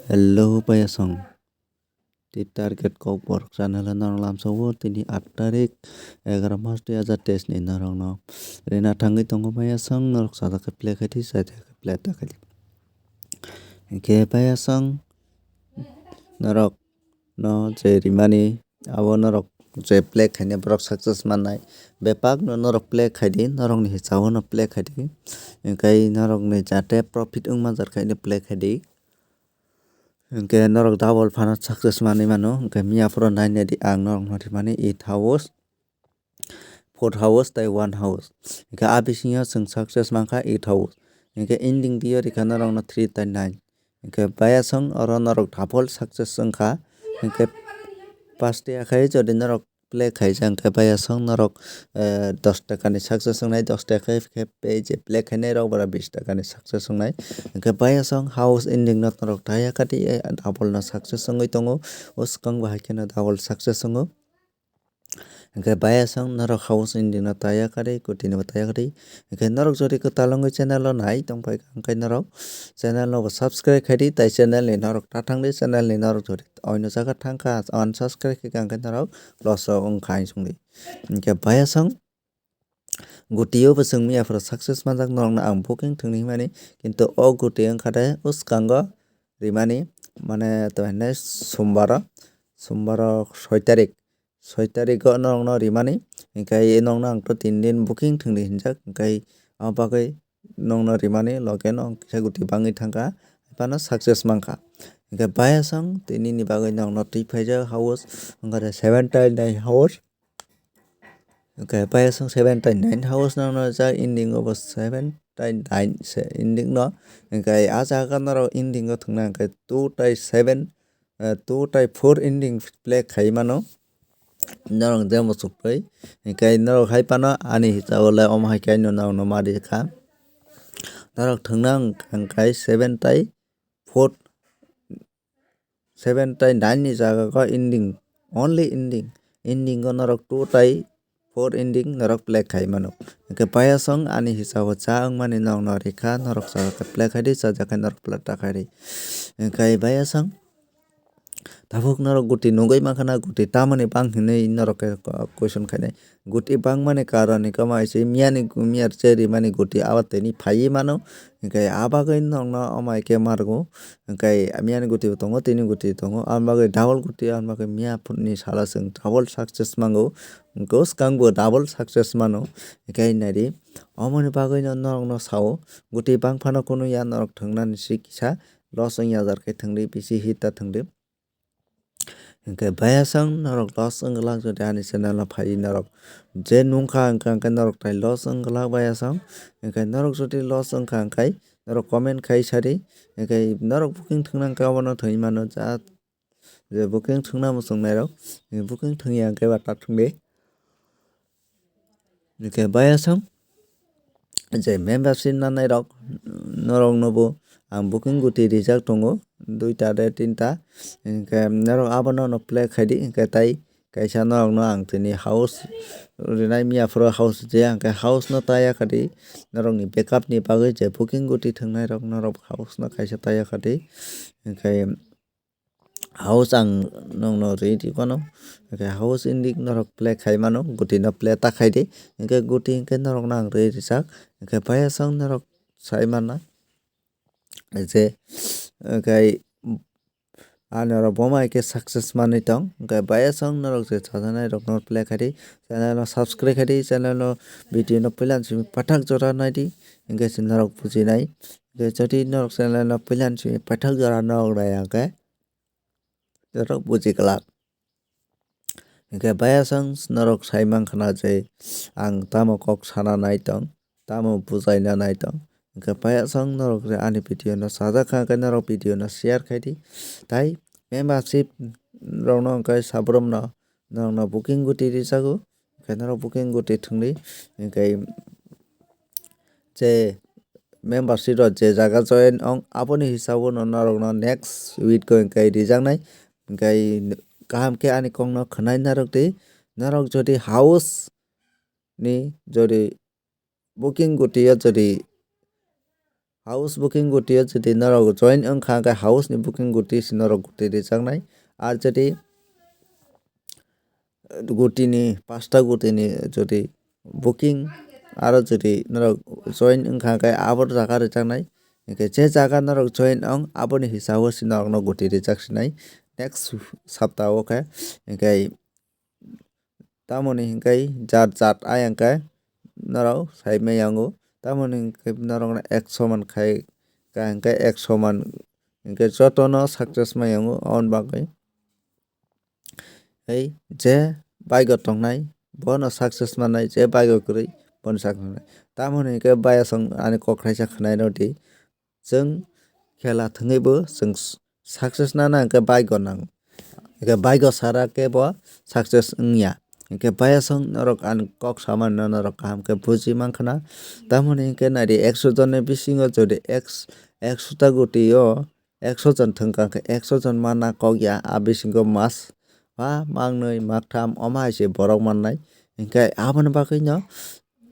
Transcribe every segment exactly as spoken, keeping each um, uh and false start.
Hello payasong. Tei target kokborok channel o norok lamsao tini aat tarik egaroh mas dui hazar teis ni norokno rina thangwi tongo payasong, norok sajak khe play khai di, sajak khe play ta khai di. Hinkhe payasong norok no je rimani abo norok je play khainai borok success mannai. Bebak no norok play khai di, norok ni hisab o no play khai di. Hinkhe norok ni jate profit wngma jar khai no play khai di. Hinkhe norok double phano success manwi mano. Hinkhe miya phoro nai nai di ang norok no rimani eight house, four house tei one house. Hinkhe a bisingo chwng success mankha eight house. Hinkhe ending dio rikha norok no three tei nine. Hinkhe bayasong oro norok double success wngkha. Hinkhe paste akhai jodi norok play khaijak hinkhe bayasong norok, eh, dos taka ni success wngnai, dos taka khe pay je play khainai rok bara bis taka ni success wngnai. Hinkhe bayasong house ending no norok taya kati, eh, double no success wngwi tongo. O swkang bahai kheno double success wngo. Hinkhe bayasong norok house ending no taya kati, kuti ni bo taya kati. Hinkhe norok jodi kwtal wngwi channel o nai tongphai kha, hinkhe norok channel no bo subscribe khai di, tai channel ni norok ta thang di, channel ni norok jodi oino jaga thang kha, unsubscribe khai kha, hinkhe norok loss o wngkha, hinsong di. Hinkhe bayasong guti o bo chwng miya phuru success manjak norok no ang booking thwngwi himani, kintu o guti wngkha de o swkango rimani, mane to hene sombar o, sombar o soi tarik. Soi tarikgo norokno rimani, hinkhe norokno ang to tin din booking thwngdi hinjak, hinkhe abo bagwi norokno rimani loge no kisa guti bangwi thangkha, phano success mankha. Hinkhe bayasong tini ni bagwi norokno twi phaijak house, wngkha de seven tai nine house. Hinkhe bayasong seven tai nine house norokno rijak, ending o bo seven tai nine se ending no. Hinkhe ah jaga norok ending o thwngna hinkhe two tai seven, eh, two tai four ending play khai mano. Norok je muchuk twi. Hinkhe norok hai phano ani hisab o le omo hai khe norok no ma rikha. Norok thwngna wng kha hinkhe seven tai four, seven tai nine ni jaga o ending, only ending. Ending o norok two tai four ending norok play khai mano. Hinkhe bayasong ani hisab o cha wngmani norok no rikha, norok sajak khe play khai di, sajak khe norok play ta khai di. Hinkhe bayasong tabuk norok guti nugwi mankha na, guti tamoni bang hinwi norok khe question khainai. Guti bangmani karon ni kwma se miya ni, miya se rimani guti abo tini phaiwi mano. Hinkhe ah bagwi norokno omo hai khe ma rwgo. Hinkhe miya ni guti bo tongo, tini guti tongo, aboni bagwi double guti, aboni bagwi miya ni salo chwng double success mango. Hinkhe swkang bo double success mano. Hinkhe nai di, omoni bagwi no norokno sao, guti bang phano kunu ya, norok thwngnani se kisa loss wngya jar khe thwngdi, bisi hit ta thwngdi. Hinkhe bayasong norok loss wng glak, jodi ani channel o phaiwi norok je nungkha, hinkhe, hinkhe norok tai loss wng glak bayasong. Hinkhe norok jodi loss wngkha, hinkhe norok comment khai sadi. Hinkhe norok booking thwngna hinkhe obono thwngwi mano, ja je booking thwngna muchung nairok, booking thwngya hinkhe ba ta thwngdi. Hinkhe bayasong je membership nanai rok, norok no bo ang booking guti rijak tongo, duita de tinta. Hinkhe norok abono no play khai di, hinkhe tai kaisa norok no ang tini house rinai, miya phuru house je hinkhe house no taya kha di, norok ni backup ni bagwi je booking guti thwngnai rok norok house no kaisa taya kha di. Hinkhe house ang nokno rwi rw phano, hinkhe house ending norok play khai mano, guti no play ta khai di, hinkhe guti hinkhe norok no ang rwi rijak, hinkhe bayasong norok sai mana je, hinkhe ani oro boma hinkhe success manwi tong, hinkhe bayasong norok je chajaknai rok no play khai di, channel no subscribe khai di, channel no video no puila simi pathak jora nai di, hinkhe se norok bujinai, hinkhe jodi norok channel no puila simi pathak jora norok nai hinkhe norok buji glak. Hinkhe bayasong norok sai mankha na je ang tamo kok sana nai tong, tamo bujaina nai tong. Hinkhe bayasong norok je ani video no sajak kha, hinkhe norok video no share khai di. Tai membership rok no hinkhe sabrum no norok no booking guti rijago, hinkhe norok booking guti thwngdi. Hinkhe je membership rok je jaga join ong, aboni hisabo no norok no next week o hinkhe rijaknai. Hinkhe kaham khe ani kok no khwnai narwk di, norok jodi house ni jodi booking guti o jodi house booking gutio jodi norok join wngkha, hwnkhe house ni booking guti se norok guti rijaknai. Ar jodi gutini, pasta gutini jodi booking, aro jodi norok join wngkha, hwnkhe abo jaga rijaknai. Hwnkhe je jaga norok join wng, aboni hisabo se norokno guti rijak sinai. Next sapta o khe, hwnkhe tamoni hwnkhe jat jat ayang khe norok sai maya wngo. Tamoni hwnkhe norokno ekso man khai ka hwnkhe ekso man hwnkhe jotono success maya wngo. Aboni bagwi ei je bike o tongnai bono success mannai, je bike o kwrwi bono success mannai. Tamoni hwnkhe bayasong ani kok khlaisa khwnai rw di. Chwng khela thwngwi bo chwng s-, success nana hwnkhe bike o nango. Hwnkhe bike o sara khe bo success wngya. Hwnkhe bayasong norok ani kok samani no norok kaham khe buji mankha na. Tamoni hwnkhe naidi ekso jonni bisingo jodi eks-, ekso ta gutio ekso jon thwngkha hwnkhe ekso jon mana kok ya, a bisingo mas ba mangnwi maktham omo hai se borok mannai. Hwnkhe aboni bagwi no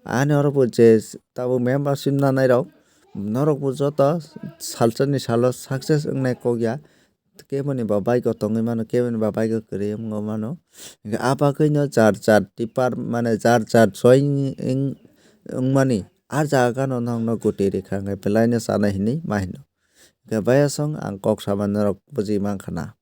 ani oro bo je tabuk membership nanai rok, norok bo joto salsa ni salo success wngnai kok ya, kebo ni ba bike o tongwi mano, kebo ni ba bike o kwrwi wngwi mano. Hwnkhe a bagwi no jar jar tipper mane jar jar join wng-, wngmani a jaga no nokno guti rikha hwnkhe belai no chanai hinwi ma hino. Hwnkhe bayasong ang kok sama norok buji mankha na.